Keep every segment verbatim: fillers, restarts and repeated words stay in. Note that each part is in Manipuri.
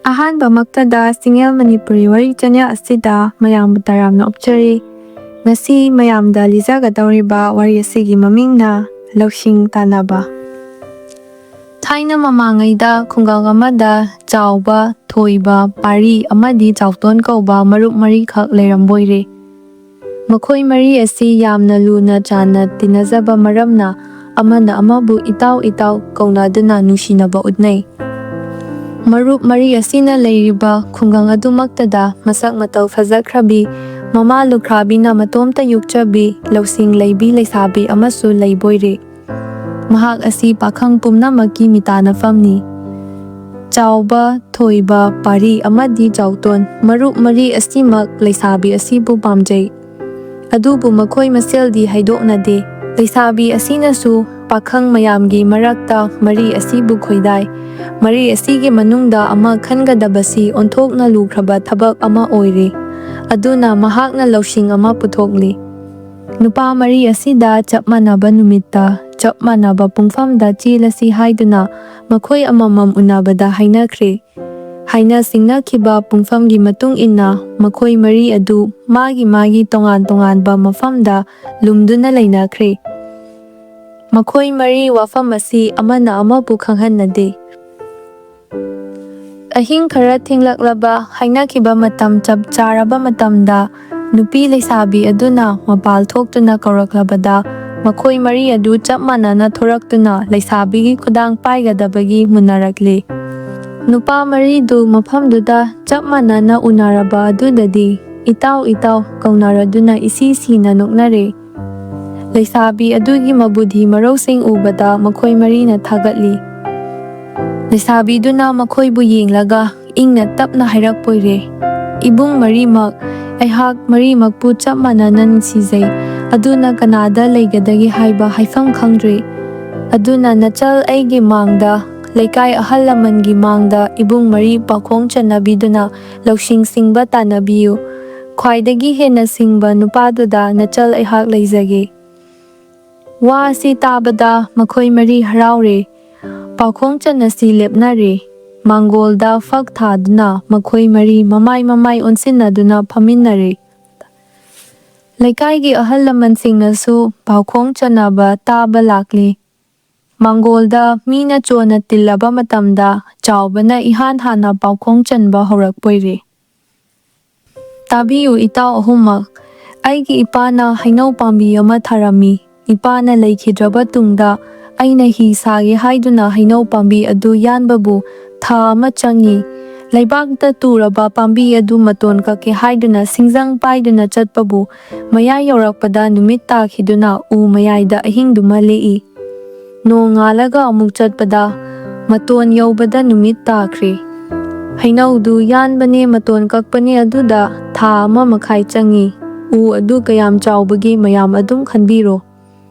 ꯑꯍꯥꯟꯕꯃꯛꯇꯗ ꯁꯤꯡꯉꯦꯜ ꯃꯅꯤꯄꯨꯔꯤ ꯋꯥꯔꯤ ꯆꯦꯅꯦꯜ ꯑꯁꯤꯗ ꯃꯌꯥꯝꯕꯨ ꯇꯔꯥꯝꯅ ꯑꯣꯛꯆꯔꯤ꯫ ꯉꯁꯤ ꯃꯌꯥꯝꯗ ꯂꯤꯖꯒꯗꯧꯔꯤꯕ ꯋꯥꯔꯤ ꯑꯁꯤꯒꯤ ꯃꯃꯤꯡꯅ ꯂꯧꯁꯤꯡ ꯇꯥꯟꯅꯕ꯫ ꯊꯥꯏꯅ ꯃꯃꯥꯡꯉꯩꯗ ꯈꯨꯡꯒꯪ ꯑꯃꯗ ꯆꯥꯎꯕ, ꯊꯣꯏꯕ, ꯄꯥꯔꯤ ꯑꯃꯗꯤ ꯆꯥꯎꯇꯣꯟ ꯀꯧꯕ ꯃꯔꯨꯞ ꯃꯔꯤꯈꯛ ꯂꯩꯔꯝꯕꯣꯏꯔꯦ꯫ ꯃꯈꯣꯏ ꯃꯔꯤ ꯑꯁꯤ ꯌꯥꯝꯅ ꯂꯨꯅ ꯆꯥꯟꯅ ꯇꯤꯟꯅꯖꯕ ꯃꯔꯝꯅ ꯑꯃꯅ ꯑꯃꯕꯨ ꯏꯇꯥꯎ ꯏꯇꯥꯎ ꯀꯧꯅꯗꯨꯅ ꯅꯨꯡꯁꯤꯅꯕ ꯎꯠꯅꯩ꯫ ꯃꯔꯨꯞ ꯃꯔꯤ ꯑꯁꯤꯅ ꯂꯩꯔꯤꯕ ꯈꯨꯡꯒꯪ ꯑꯗꯨꯃꯛꯇꯗ ꯃꯁꯛ ꯃꯇꯧ ꯐꯖꯈ꯭ꯔꯕꯤ, ꯃꯃꯥ ꯂꯨꯈ꯭ꯔꯥꯕꯤꯅ ꯃꯇꯣꯝꯇ ꯌꯣꯛꯆꯕꯤ, ꯂꯧꯁꯤꯡ ꯂꯩꯕꯤ ꯂꯩꯁꯥꯕꯤ ꯑꯃꯁꯨ ꯂꯩꯕꯣꯏꯔꯦ꯫ ꯃꯍꯥꯛ ꯑꯁꯤ ꯄꯥꯈꯪ ꯄꯨꯝꯅꯃꯛꯀꯤ ꯃꯤꯇꯥꯅꯐꯝꯅꯤ꯫ ꯆꯥꯎꯕ, ꯊꯣꯏꯕ, ꯄꯥꯔꯤ ꯑꯃꯗꯤ ꯆꯥꯎꯇꯣꯟ ꯃꯔꯨꯞ ꯃꯔꯤ ꯑꯁꯤꯃꯛ ꯂꯩꯁꯥꯕꯤ ꯑꯁꯤꯕꯨ ꯄꯥꯝꯖꯩ꯫ ꯑꯗꯨꯕꯨ ꯃꯈꯣꯏ ꯃꯁꯦꯜꯗꯤ ꯍꯥꯏꯗꯣꯛꯅꯗꯦ꯫ ꯂꯩꯁꯥꯕꯤ ꯑꯁꯤꯅꯁꯨ ꯄꯥꯈꯪ ꯃꯌꯥꯝꯒꯤ ꯃꯔꯛꯇ ꯃꯔꯤ ꯑꯁꯤꯕꯨ ꯈꯣꯏꯗꯥꯏ꯫ ꯃꯔꯤ ꯑꯁꯤꯒꯤ ꯃꯅꯨꯡꯗ ꯑꯃ ꯈꯟꯒꯗꯕꯁꯤ ꯑꯣꯟꯊꯣꯛꯅ ꯂꯨꯈ꯭ꯔꯕ ꯊꯕꯛ ꯑꯃ ꯑꯣꯏꯔꯦ꯫ ꯑꯗꯨꯅ ꯃꯍꯥꯛꯅ ꯂꯧꯁꯤꯡ ꯑꯃ ꯄꯨꯊꯣꯛꯂꯤ꯫ ꯅꯨꯄꯥ ꯃꯔꯤ ꯑꯁꯤꯗ ꯆꯞ ꯃꯥꯟꯅꯕ ꯅꯨꯃꯤꯠꯇ, ꯆꯞ ꯃꯥꯟꯅꯕ ꯄꯨꯡꯐꯝꯗ ꯆꯦꯜꯂꯁꯤ ꯍꯥꯏꯗꯨꯅ ꯃꯈꯣꯏ ꯑꯃꯃꯝ ꯎꯅꯕꯗ ꯍꯥꯏꯅꯈ꯭ꯔꯦ꯫ ꯍꯥꯏꯅ ꯁꯤꯡꯅꯈꯤꯕ ꯄꯨꯡꯐꯝꯒꯤ ꯃꯇꯨꯡ ꯏꯟꯅ ꯃꯈꯣꯏ ꯃꯔꯤ ꯑꯗꯨ ꯃꯥꯒꯤ ꯃꯥꯒꯤ ꯇꯣꯉꯥꯟ ꯇꯣꯉꯥꯟꯕ ꯃꯐꯝꯗ ꯂꯨꯝꯗꯨꯅ ꯂꯩꯅꯈ꯭ꯔꯦ꯫ ꯃꯈꯣꯏ ꯃꯔꯤ ꯋꯥꯐꯝ ꯑꯁꯤ ꯑꯃꯅ ꯑꯃꯕꯨ ꯈꯪꯍꯟꯅꯗꯦ꯫ ꯑꯍꯤꯡ ꯈꯔ ꯊꯦꯡꯂꯛꯂꯕ ꯍꯥꯏꯅꯈꯤꯕ ꯃꯇꯝ ꯆꯞ ꯆꯥꯔꯕ ꯃꯇꯝꯗ ꯅꯨꯄꯤ ꯂꯩꯁꯥꯕꯤ ꯑꯗꯨꯅ ꯃꯄꯥꯜ ꯊꯣꯛꯇꯨꯅ ꯀꯧꯔꯛꯂꯕꯗ ꯃꯈꯣꯏ ꯃꯔꯤ ꯑꯗꯨ ꯆꯞ ꯃꯥꯟꯅꯅ ꯊꯣꯔꯛꯇꯨꯅ ꯂꯩꯁꯥꯕꯤꯒꯤ ꯈꯨꯗꯥꯡ ꯄꯥꯏꯒꯗꯕꯒꯤ ꯃꯨꯟꯅꯔꯛꯂꯤ꯫ ꯅꯨꯄꯥ ꯃꯔꯤꯗꯨ ꯃꯐꯝꯗꯨꯗ ꯆꯞ ꯃꯥꯟꯅꯅ ꯎꯅꯔꯕ ꯑꯗꯨꯗꯗꯤ ꯏꯇꯥꯎ ꯏꯇꯥꯎ ꯀꯧꯅꯔꯗꯨꯅ ꯏꯁꯤ ꯁꯤꯅ ꯅꯣꯛꯅꯔꯦ꯫ ꯂꯩꯁꯥꯕꯤ ꯑꯗꯨꯒꯤ ꯃꯕꯨꯙꯤ ꯃꯔꯧꯁꯤꯡ ꯎꯕꯗ ꯃꯈꯣꯏ ꯃꯔꯤꯅ ꯊꯥꯒꯠꯂꯤ꯫ ꯂꯩꯁꯥꯕꯤꯗꯨꯅ ꯃꯈꯣꯏꯕꯨ ꯌꯦꯡꯂꯒ ꯏꯪꯅ ꯇꯞꯅ ꯍꯥꯏꯔꯛꯄꯣꯏꯔꯦ, "ꯏꯕꯨꯡ ꯃꯔꯤꯃꯛ, ꯑꯩꯍꯥꯛ ꯃꯔꯤꯃꯛꯄꯨ ꯆꯞ ꯃꯥꯟꯅꯅ ꯅꯨꯡꯁꯤꯖꯩ꯫ ꯑꯗꯨꯅ ꯀꯅꯥꯗ ꯂꯩꯒꯗꯒꯦ ꯍꯥꯏꯕ ꯍꯥꯏꯐꯝ ꯈꯪꯗ꯭ꯔꯦ꯫ ꯑꯗꯨꯅ ꯅꯆꯜ ꯑꯩꯒꯤ ꯃꯥꯡꯗ, ꯂꯩꯀꯥꯏ ꯑꯍꯜ ꯂꯃꯟꯒꯤ ꯃꯥꯡꯗ ꯏꯕꯨꯡ ꯃꯔꯤ ꯄꯥꯎꯈꯣꯡ ꯆꯟꯅꯕꯤꯗꯨꯅ ꯂꯧꯁꯤꯡ ꯁꯤꯡꯕ ꯇꯥꯟꯅꯕꯤꯌꯨ꯫ ꯈ꯭ꯋꯥꯏꯗꯒꯤ ꯍꯦꯟꯅ ꯁꯤꯡꯕ ꯅꯨꯄꯥꯗꯨꯗ ꯅꯆꯜ ꯑꯩꯍꯥꯛ ꯂꯩꯖꯒꯦ꯫" ꯋꯥ ꯑꯁꯤ ꯇꯥꯕꯗ ꯃꯈꯣꯏ ꯃꯔꯤ ꯍꯔꯥꯎꯔꯦ꯫ ꯄꯥꯎꯈꯣꯡ ꯆꯟꯅꯁꯤ ꯂꯦꯞꯅꯔꯦ꯫ ꯃꯥꯡꯒꯣꯜꯗ ꯐꯛ ꯊꯥꯗꯨꯅ ꯃꯈꯣꯏ ꯃꯔꯤ ꯃꯃꯥꯏ ꯃꯃꯥꯏ ꯑꯣꯟꯁꯤꯟꯅꯗꯨꯅ ꯐꯝꯃꯤꯟꯅꯔꯦ꯫ ꯂꯩꯀꯥꯏꯒꯤ ꯑꯍꯜ ꯂꯃꯟꯁꯤꯡꯅꯁꯨ ꯄꯥꯎꯈꯣꯡ ꯆꯟꯅꯕ ꯇꯥꯕ ꯂꯥꯛꯂꯤ꯫ ꯃꯥꯡꯒꯣꯜꯗ ꯃꯤꯅ ꯆꯣꯟꯅ ꯇꯤꯜꯂꯕ ꯃꯇꯝꯗ ꯆꯥꯎꯕꯅ ꯏꯍꯥꯟ ꯍꯥꯟꯅ ꯄꯥꯎꯈꯣꯡ ꯆꯟꯕ ꯍꯧꯔꯛꯄꯣꯏꯔꯦ꯫ "ꯇꯥꯕꯤꯌꯨ ꯏꯇꯥꯎ ꯑꯍꯨꯝꯃꯛ, ꯑꯩꯒꯤ ꯏꯄꯥꯅ ꯍꯩꯅꯧ ꯄꯥꯝꯕꯤ ꯑꯃ ꯊꯥꯔꯝꯃꯤ꯫ ꯏꯄꯥꯅ ꯂꯩꯈꯤꯗ꯭ꯔꯕ ꯇꯨꯡꯗ ꯑꯩꯅ ꯍꯤ ꯁꯥꯒꯦ ꯍꯥꯏꯗꯨꯅ ꯍꯩꯅꯧ ꯄꯥꯝꯕꯤ ꯑꯗꯨ ꯌꯥꯟꯕꯕꯨ ꯊꯥ ꯑꯃ ꯆꯪꯉꯤ꯫ ꯂꯩꯕꯥꯛꯇ ꯇꯨꯔꯕ ꯄꯥꯝꯕꯤ ꯑꯗꯨ ꯃꯇꯣꯟ ꯀꯛꯀꯦ ꯍꯥꯏꯗꯨꯅ ꯁꯤꯡꯖꯪ ꯄꯥꯏꯗꯨꯅ ꯆꯠꯄꯕꯨ ꯃꯌꯥꯏ ꯌꯧꯔꯛꯄꯗ ꯅꯨꯃꯤꯠ ꯇꯥꯈꯤꯗꯨꯅ ꯎ ꯃꯌꯥꯏꯗ ꯑꯍꯤꯡꯗꯨꯃ ꯂꯦꯛꯏ꯫ ꯅꯣꯡꯉꯥꯜꯂꯒ ꯑꯃꯨꯛ ꯆꯠꯄꯗ ꯃꯇꯣꯟ ꯌꯧꯕꯗ ꯅꯨꯃꯤꯠ ꯇꯥꯈ꯭ꯔꯦ꯫ ꯍꯩꯅꯧꯗꯨ ꯌꯥꯟꯕꯅꯦ ꯃꯇꯣꯟ ꯀꯛꯄꯅꯦ ꯑꯗꯨꯗ ꯊꯥ ꯑꯃ ꯃꯈꯥꯏ ꯆꯪꯉꯤ꯫ ꯎ ꯑꯗꯨ ꯀꯌꯥꯝ ꯆꯥꯎꯕꯒꯦ ꯃꯌꯥꯝ ꯑꯗꯨꯝ ꯈꯟꯕꯤꯔꯣ꯫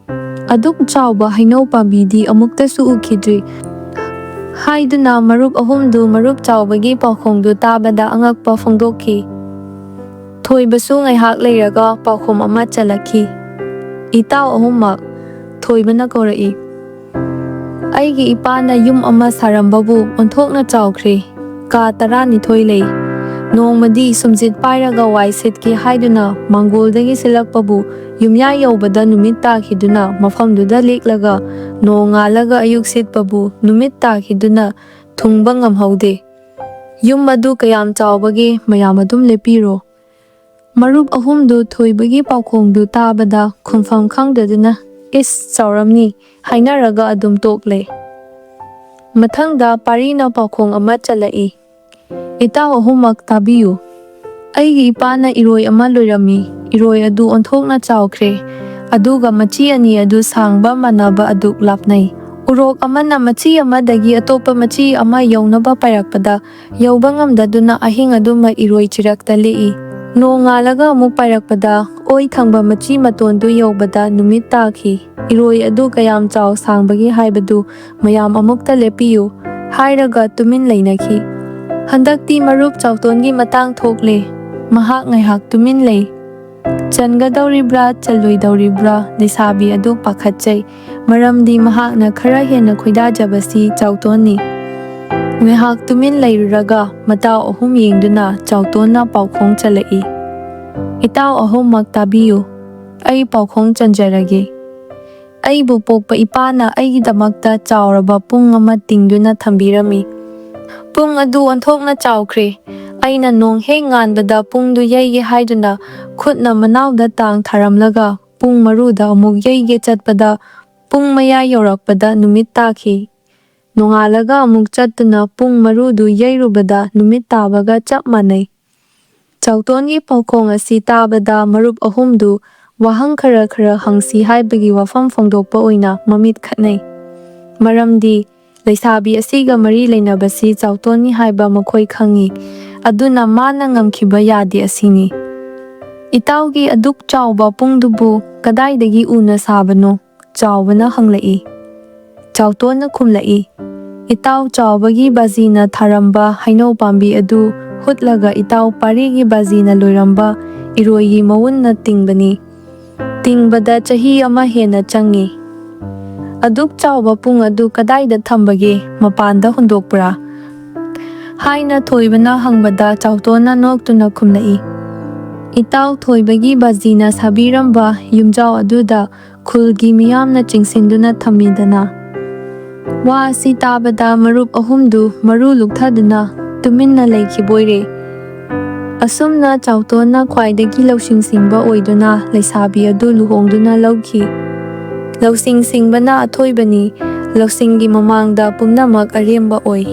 ꯑꯗꯨꯛ ꯆꯥꯎꯕ ꯍꯩꯅꯧ ꯄꯥꯝꯕꯤꯗꯤ ꯑꯃꯨꯛꯇꯁꯨ ꯎꯈꯤꯗ꯭ꯔꯤ" ꯍꯥꯏꯗꯨꯅ ꯃꯔꯨꯞ ꯑꯍꯨꯝꯗꯨ ꯃꯔꯨꯞ ꯆꯥꯎꯕꯒꯤ ꯄꯥꯎꯈꯣꯡꯗꯨ ꯇꯥꯕꯗ ꯑꯉꯛꯄ ꯐꯣꯡꯗꯣꯛꯈꯤ꯫ ꯊꯣꯏꯕꯁꯨ ꯉꯥꯏꯍꯥꯛ ꯂꯩꯔꯒ ꯄꯥꯎꯈꯨꯝ ꯑꯃ ꯆꯜꯂꯛꯈꯤ꯫ "ꯏꯇꯥꯎ ꯑꯍꯨꯝꯃꯛ, ꯊꯣꯏꯕꯅ ꯀꯧꯔꯛꯏ꯫ ꯑꯩꯒꯤ ꯏꯄꯥꯅ ꯌꯨꯝ ꯑꯃ ꯁꯥꯔꯝꯕꯕꯨ ꯑꯣꯟꯊꯣꯛꯅ ꯆꯥꯎꯈ꯭ꯔꯦ꯫ ꯀꯥ ꯇꯔꯥꯅꯤꯊꯣꯏ ꯂꯩ꯫ ꯅꯣꯡꯃꯗꯤ ꯁꯨꯝꯖꯤꯠ ꯄꯥꯏꯔꯒ ꯋꯥꯏ ꯁꯤꯠꯀꯦ ꯍꯥꯏꯗꯨꯅ ꯃꯥꯡꯒꯣꯜꯗꯒꯤ ꯁꯤꯜꯂꯛꯄꯕꯨ ꯌꯨꯝꯌꯥ ꯌꯧꯕꯗ ꯅꯨꯃꯤꯠ ꯇꯥꯈꯤꯗꯨꯅ ꯃꯐꯝꯗꯨꯗ ꯂꯦꯛꯂꯒ ꯅꯣꯡꯉꯥꯜꯂꯒ ꯑꯌꯨꯛ ꯁꯤꯠꯄꯕꯨ ꯅꯨꯃꯤꯠ ꯇꯥꯈꯤꯗꯨꯅ ꯊꯨꯡꯕ ꯉꯝꯍꯧꯗꯦ꯫ ꯌꯨꯝ ꯑꯗꯨ ꯀꯌꯥꯝ ꯆꯥꯎꯕꯒꯦ ꯃꯌꯥꯝ ꯑꯗꯨꯝ ꯂꯦꯞꯄꯤꯔꯣ꯫" ꯃꯔꯨꯞ ꯑꯍꯨꯝꯗꯨ ꯊꯣꯏꯕꯒꯤ ꯄꯥꯎꯈꯣꯡꯗꯨ ꯇꯥꯕꯗ ꯈꯨꯝꯐꯝ ꯈꯪꯗꯗꯨꯅ, "ꯏꯁ, ꯆꯥꯎꯔꯝꯅꯤ" ꯍꯥꯏꯅꯔꯒ ꯑꯗꯨꯝ ꯇꯣꯛꯂꯦ꯫ ꯃꯊꯪꯗ ꯄꯥꯔꯤꯅ ꯄꯥꯎꯈꯣꯡ ꯑꯃ ꯆꯜꯂꯛꯏ꯫ "ꯏꯇꯥꯎ ꯑꯍꯨꯝꯃꯛ ꯇꯥꯕꯤꯌꯨ꯫ ꯑꯩꯒꯤ ꯏꯄꯥꯅ ꯏꯔꯣꯏ ꯑꯃ ꯂꯣꯏꯔꯝꯃꯤ꯫ ꯏꯔꯣꯏ ꯑꯗꯨ ꯑꯣꯟꯊꯣꯛꯅ ꯆꯥꯎꯈ꯭ꯔꯦ꯫ ꯑꯗꯨꯒ ꯃꯆꯤ ꯑꯅꯤ ꯑꯗꯨ ꯁꯥꯡꯕ ꯃꯥꯟꯅꯕ ꯑꯗꯨꯛ ꯂꯥꯞꯅꯩ꯫ ꯎꯔꯣꯛ ꯑꯃꯅ ꯃꯆꯤ ꯑꯃꯗꯒꯤ ꯑꯇꯣꯞꯄ ꯃꯆꯤ ꯑꯃ ꯌꯧꯅꯕ ꯄꯥꯏꯔꯛꯄꯗ ꯌꯧꯕ ꯉꯝꯗꯗꯨꯅ ꯑꯍꯤꯡ ꯑꯗꯨꯃ ꯏꯔꯣꯏ ꯆꯤꯔꯛꯇ ꯂꯦꯛꯏ꯫ ꯅꯣꯡꯉꯥꯜꯂꯒ ꯑꯃꯨꯛ ꯄꯥꯏꯔꯛꯄꯗ ꯑꯣꯏ ꯊꯪꯕ ꯃꯆꯤ ꯃꯇꯣꯟꯗꯨ ꯌꯧꯕꯗ ꯅꯨꯃꯤꯠ ꯇꯥꯈꯤ꯫ ꯏꯔꯣꯏ ꯑꯗꯨ ꯀꯌꯥꯝ ꯆꯥꯎ ꯁꯥꯡꯕꯒꯦ ꯍꯥꯏꯕꯗꯨ ꯃꯌꯥꯝ ꯑꯃꯨꯛꯇ ꯂꯦꯞꯄꯤꯌꯨ" ꯍꯥꯏꯔꯒ ꯇꯨꯃꯤꯟ ꯂꯩꯅꯈꯤ꯫ ꯍꯟꯗꯛꯇꯤ ꯃꯔꯨꯞ ꯆꯥꯎꯇꯣꯟꯒꯤ ꯃꯇꯥꯡ ꯊꯣꯛꯂꯦ꯫ ꯃꯍꯥꯛ ꯉꯥꯏꯍꯥꯛ ꯇꯨꯃꯤꯟ ꯂꯩ꯫ ꯆꯟꯒꯗꯧꯔꯤꯕ꯭ꯔꯥ, ꯆꯜꯂꯣꯏꯗꯧꯔꯤꯕ꯭ꯔꯥ, ꯂꯩꯁꯥꯕꯤ ꯑꯗꯨ ꯄꯥꯈꯠꯆꯩ꯫ ꯃꯔꯝꯗꯤ ꯃꯍꯥꯛꯅ ꯈꯔ ꯍꯦꯟꯅ ꯈꯣꯏꯗꯥꯖꯕꯁꯤ ꯆꯥꯎꯇꯣꯟꯅꯤ꯫ ꯉꯥꯏꯍꯥꯛ ꯇꯨꯃꯤꯟ ꯂꯩꯔꯨꯔꯒ ꯃꯇꯥꯎ ꯑꯍꯨꯝ ꯌꯦꯡꯗꯨꯅ ꯆꯥꯎꯇꯣꯟꯅ ꯄꯥꯎꯈꯣꯡ ꯆꯜꯂꯛꯏ꯫ "ꯏꯇꯥꯎ ꯑꯍꯨꯝꯃꯛ ꯇꯥꯕꯤꯌꯨ, ꯑꯩ ꯄꯥꯎꯈꯣꯡ ꯆꯟꯖꯔꯒꯦ꯫ ꯑꯩꯕꯨ ꯄꯣꯛꯄ ꯏꯄꯥꯅ ꯑꯩꯒꯤꯗꯃꯛꯇ ꯆꯥꯎꯔꯕ ꯄꯨꯡ ꯑꯃ ꯇꯤꯡꯗꯨꯅ ꯊꯝꯕꯤꯔꯝꯃꯤ꯫ ꯄꯨꯡ ꯑꯗꯨ ꯑꯣꯟꯊꯣꯛꯅ ꯆꯥꯎꯈ꯭ꯔꯦ꯫ ꯑꯩꯅ ꯅꯣꯡ ꯍꯦꯛ ꯉꯥꯟꯕꯗ ꯄꯨꯡꯗꯨ ꯌꯩꯒꯦ ꯍꯥꯏꯗꯨꯅ ꯈꯨꯠꯅ ꯃꯅꯥꯎꯗ ꯇꯥꯡ ꯊꯥꯔꯝꯂꯒ ꯄꯨꯡ ꯃꯔꯨꯗ ꯑꯃꯨꯛ ꯌꯩꯒꯦ ꯆꯠꯄꯗ ꯄꯨꯡ ꯃꯌꯥꯏ ꯌꯧꯔꯛꯄꯗ ꯅꯨꯃꯤꯠ ꯇꯥꯈꯤ꯫ ꯅꯣꯡꯉꯥꯜꯂꯒ ꯑꯃꯨꯛ ꯆꯠꯇꯨꯅ ꯄꯨꯡ ꯃꯔꯨꯗꯨ ꯌꯩꯔꯨꯕꯗ ꯅꯨꯃꯤꯠ ꯇꯥꯕꯒ ꯆꯞ ꯃꯥꯟꯅꯩ꯫" ꯆꯥꯎꯇꯣꯟꯒꯤ ꯄꯥꯎꯈꯣꯡ ꯑꯁꯤ ꯇꯥꯕꯗ ꯃꯔꯨꯞ ꯑꯍꯨꯝꯗꯨ ꯋꯥꯍꯪ ꯈꯔ ꯈꯔ ꯍꯪꯁꯤ ꯍꯥꯏꯕꯒꯤ ꯋꯥꯐꯝ ꯐꯣꯡꯗꯣꯛꯄ ꯑꯣꯏꯅ ꯃꯃꯤꯠ ꯈꯠꯅꯩ꯫ ꯃꯔꯝꯗꯤ ꯂꯩꯁꯥꯕꯤ ꯑꯁꯤꯒ ꯃꯔꯤ ꯂꯩꯅꯕꯁꯤ ꯆꯥꯎꯇꯣꯟꯅꯤ ꯍꯥꯏꯕ ꯃꯈꯣꯏ ꯈꯪꯏ꯫ ꯑꯗꯨꯅ ꯃꯥꯅ ꯉꯝꯈꯤꯕ ꯌꯥꯗꯦ ꯑꯁꯤꯅꯤ꯫ "ꯏꯇꯥꯎꯒꯤ ꯑꯗꯨꯛ ꯆꯥꯎꯕ ꯄꯨꯡꯗꯨꯕꯨ ꯀꯗꯥꯏꯗꯒꯤ ꯎꯅ ꯁꯥꯕꯅꯣ?" ꯆꯥꯎꯕꯅ ꯍꯪꯂꯛꯏ꯫ ꯆꯥꯎꯇꯣꯟꯅ ꯈꯨꯝꯂꯛꯏ, "ꯏꯇꯥꯎ, ꯆꯥꯎꯕꯒꯤ ꯕꯥꯖꯤꯅ ꯊꯥꯔꯝꯕ ꯍꯩꯅꯧ ꯄꯥꯝꯕꯤ ꯑꯗꯨ ꯍꯨꯠꯂꯒ ꯏꯇꯥꯎ ꯄꯥꯔꯤꯒꯤ ꯕꯥꯖꯤꯅ ꯂꯣꯏꯔꯝꯕ ꯏꯔꯣꯏꯒꯤ ꯃꯎꯟꯅ ꯇꯤꯡꯕꯅꯤ꯫ ꯇꯤꯡꯕꯗ ꯆꯍꯤ ꯑꯃ ꯍꯦꯟꯅ ꯆꯪꯉꯤ꯫" "ꯑꯗꯨꯛ ꯆꯥꯎꯕ ꯄꯨꯡ ꯑꯗꯨ ꯀꯗꯥꯏꯗ ꯊꯝꯕꯒꯦ? ꯃꯄꯥꯟꯗ ꯍꯨꯟꯗꯣꯛꯄ꯭ꯔꯥ?" ꯍꯥꯏꯅ ꯊꯣꯏꯕꯅ ꯍꯪꯕꯗ ꯆꯥꯎꯇꯣꯟꯅ ꯅꯣꯛꯇꯨꯅ ꯈꯨꯝꯂꯛꯏ, "ꯏꯇꯥꯎ, ꯊꯣꯏꯕꯒꯤ ꯕꯥꯖꯤꯅ ꯁꯥꯕꯤꯔꯝꯕ ꯌꯨꯝꯖꯥꯎ ꯑꯗꯨꯗ ꯈꯨꯜꯒꯤ ꯃꯤꯌꯥꯝꯅ ꯆꯤꯡꯁꯤꯟꯗꯨꯅ ꯊꯝꯃꯤꯗꯅ꯫" ꯋꯥ ꯑꯁꯤ ꯇꯥꯕꯗ ꯃꯔꯨꯞ ꯑꯍꯨꯝꯗꯨ ꯃꯔꯨ ꯂꯨꯛꯊꯗꯨꯅ ꯇꯨꯃꯤꯟꯅ ꯂꯩꯈꯤꯕꯣꯏꯔꯦ꯫ ꯑꯁꯨꯝꯅ ꯆꯥꯎꯇꯣꯟꯅ ꯈ꯭ꯋꯥꯏꯗꯒꯤ ꯂꯧꯁꯤꯡ ꯁꯤꯡꯕ ꯑꯣꯏꯗꯨꯅ ꯂꯩꯁꯥꯕꯤ ꯑꯗꯨ ꯂꯨꯍꯣꯡꯗꯨꯅ ꯂꯧꯈꯤ꯫ ꯂꯧꯁꯤꯡ ꯁꯤꯡꯕꯅ ꯑꯊꯣꯏꯕꯅꯤ꯫ ꯂꯧꯁꯤꯡꯒꯤ ꯃꯃꯥꯡꯗ ꯄꯨꯝꯅꯃꯛ ꯑꯔꯦꯝꯕ ꯑꯣꯏ꯫